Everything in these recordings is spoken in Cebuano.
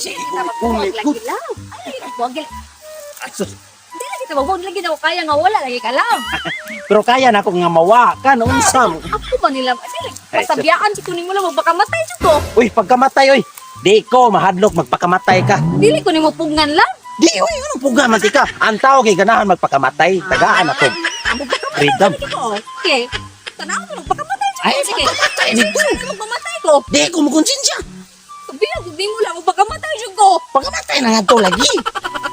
Sige, gulit ko. Lagi lang. Ay, wag lagi. Asus. Di lagi ta wag lagi na ko kaya nga wala lagi ka lang. Pero kaya na ako nga mawa ka no unsam. Ako ba nila? Di lagi. Ay, Pasabiyaan si kuning mo lang magpakamatay jud ko. Uy, pagkamatay oy. Di ko mahadlok magpakamatay ka. Dili ko nimo pugnan lang. Di oy, anong puga man ti ka? Ang tao kay ganahan magpakamatay, tagaan ako. Freedom. Okay. Tanaw mo magpakamatay jud ko. Ay, Sige. magpakamatay nito. Magpamatay ko. Di ko mokonsensya. Sabihan ko di mo lang magpakamatay jud ko. Pagkamatay na nga to lagi.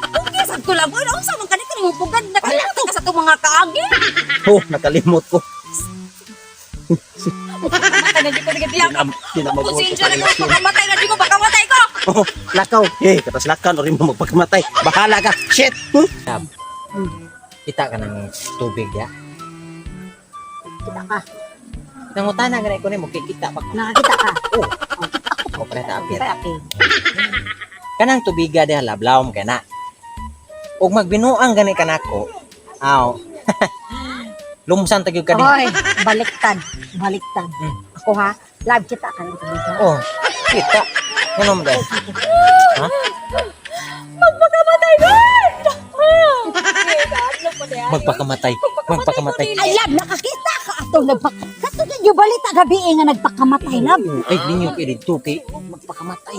Okay, sad ko lang. Uy, unsa man kanito nimo pugad nakalimot ka sa itong mga kaagi. Oh, nakalimot ko. Magpakamatay na jud ko digit diha. Di na mag-work Konsensya sa na ko relasyon. magpakamatay na jud ko, pakamatay ko. Oh, lakaw. Eh, katas lakan ori mo magpakamatay. Bahala ka. Shit. Tab. Kita ka ng tubig ya. Kita ka. Nangutana gani ko nimo kikita pa ko. Nakakita ka. Oh. Oh, pre ta apir. Kita okay. Kanang tubiga diha lablawom kay na. Ug magbinuang gani kanako. Aw. Lumsan ta gyud ka diha. Hoy, baliktad. Baliktad. Ako ha, live kita ka ng tubig. ha? Oh, kita. Ano mo dahil? Magpakamatay ko. Magpakamatay. Magpakamatay. Ay, love, nakakita ka ato. Kato yung balita gabi eh, nga nagpakamatay na. Ay, linyo kay dito kay magpakamatay.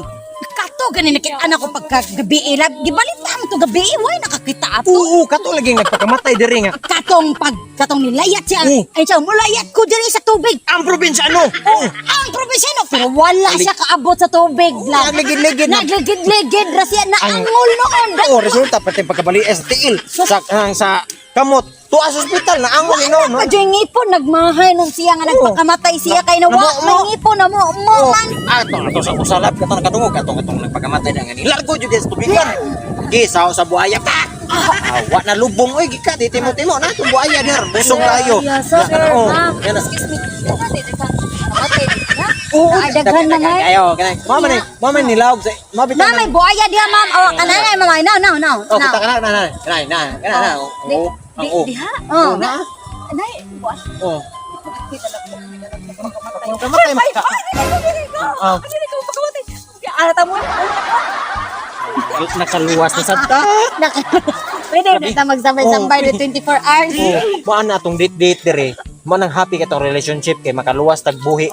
Kato, gani nakita na ko pagka gabi eh, love. Gibalita mo to gabi eh, way, nakakita ato. Oo, kato lagi nagpakamatay diri nga. Katong pag, katong nilayat siya. Oo. Ay siya, mulayat ko diri sa tubig. Ang probinsyano. Oh, Ang probinsyano, pero wala siya kaabot sa tubig. Love. Nagligid-ligid na. Nagligid-ligid ra siya, Ang- naangol noon. Oo, resulta pati pagkabali sa tiil sa ang sa kamot. Tuwa sa ospital na angol ino no. Pa dyan ngipon, nagmahay nung siya nga nagpakamatay siya kay na wa Namo- may ngipon na mo mo Oh, man. ato ato sa usalab kato nakadungog katong katong nagpakamatay na ngani. Largo jud sa tubigan. Gi sa sa buhaya pa. Awa na lubong oy gika di timo-timo na itong buhaya der. Busog tayo. Yeah, sir. Oh, Ma'am, yan na. excuse me. Namatay na ka. Namatay na ka. Oo, Ay, daghan na nga. Ayo, kanay. Mama ni, mama ni nilawog sa mabit Na may buhaya diha ma'am. Oh, kanay ma'am. No, no, no. Oh, No. kita kana na na. Kanay na, kana na. Di- Oh, ang di- oh. Diha. Oh. Na. Nay, buwan. Oh. Kamatay Ay, ka. ay, dili ko, dili ko. Ah. Dili ko, pakamatay. Arata mo. Nakaluwas na sad ta. Pwede na ta magsabay-sambay na 24 hours. Oh, mo na atong date-date dire. Mo nang happy katong relationship kay makaluwas tag buhi.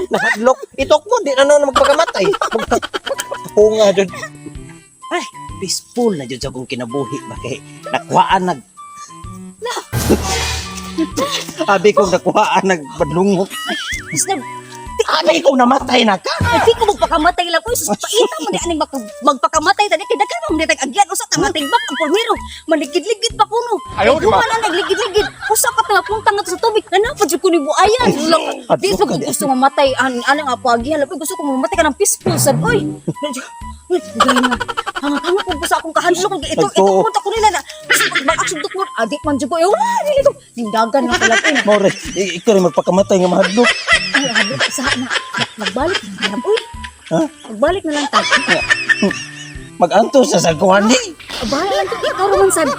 Nahadlok. Itok mo di na noon magpakamatay. Hunga jud. Ay, peaceful na jud sa akong kinabuhi ba kay nakuhaan nag Abi ko nakuhaan nagpadlungok. Isnag Abi ko namatay na ka. Ay, di ko magpakamatay lang. Uy, sus, paita mo di aning magpakamatay. Tani, kay daghan mo di tag-agyan. Usa ta matigbak ang pulmero. Maligid-ligid pa kuno. Ayaw, di ba? Wala nagligid-ligid. Usa pa ta punta nga to sa tubig. Nanapad jud ko ni buayan. Lang, di ko gusto mamatay. An anang apo agihan. Labi gusto ko mamatay ka ng peaceful sad. Uy. Uy, gaya na. Hanga-hanga ko sa akong kahandlok. Ito, ito, Nagtuo. punta ko nila na. Mag-aksugdok mo. Adik man jud ko. Eh, wala, dili ko. Dindagan na pala. Uy, More, ikaw rin magpakamatay nga mahadlok. ay, hadlok. Sa na. Magbalik na lang. Uy. Ha? Magbalik na lang tayo. Maganto sa sagkuhan ni. Bahala lang ito. Ikaw raman sad.